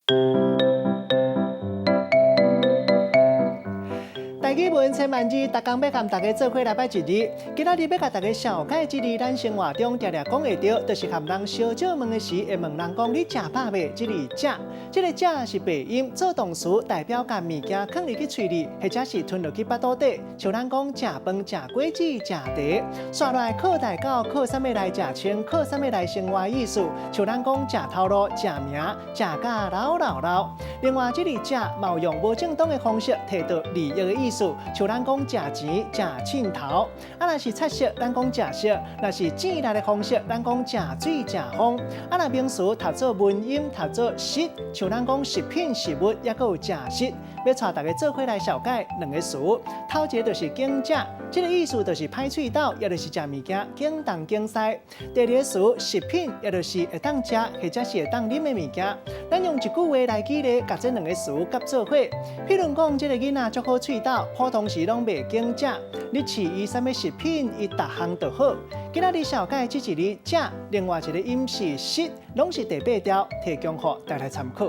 台語文千萬字，逐工欲佮大家做伙來掰一字。今仔日欲共大家紹介這字，咱生活中定定講會著，就是和人相借問的時，會問人講你食飽未？這字食，這个食是白音，做動詞代表共物件囥入去喙裡，或者是吞落去腹肚底。像咱講食飯、食果子、食茶，紲落來擴大到靠啥物來食穿，靠啥物來生活的意思。像咱講食頭路、食名、食甲流流流。另外，這字食嘛有用無正當的方式提著利益的意思。像咱講食錢、食凊頭，啊，若是擦色，咱講食色；若是糋力的方式，咱講食水、食風。啊，若名詞讀做文音，讀做食，像咱講食品、食物，抑閣有食食。欲帶大家做伙來紹介兩个詞，頭一个就是揀食，這个意思就是歹喙斗，抑就是食物件揀東揀西。第二个詞食品，抑就是會當食或者是會當啉的物件。咱用一句話來舉例，共這兩个詞夾做伙。譬如講，這个囡仔足好喙斗，普通時攏袂揀食。你飼伊啥物食品，伊逐項都好。今仔日紹介這一字食，另外一个音是食，攏是第八調，提供予大家參考。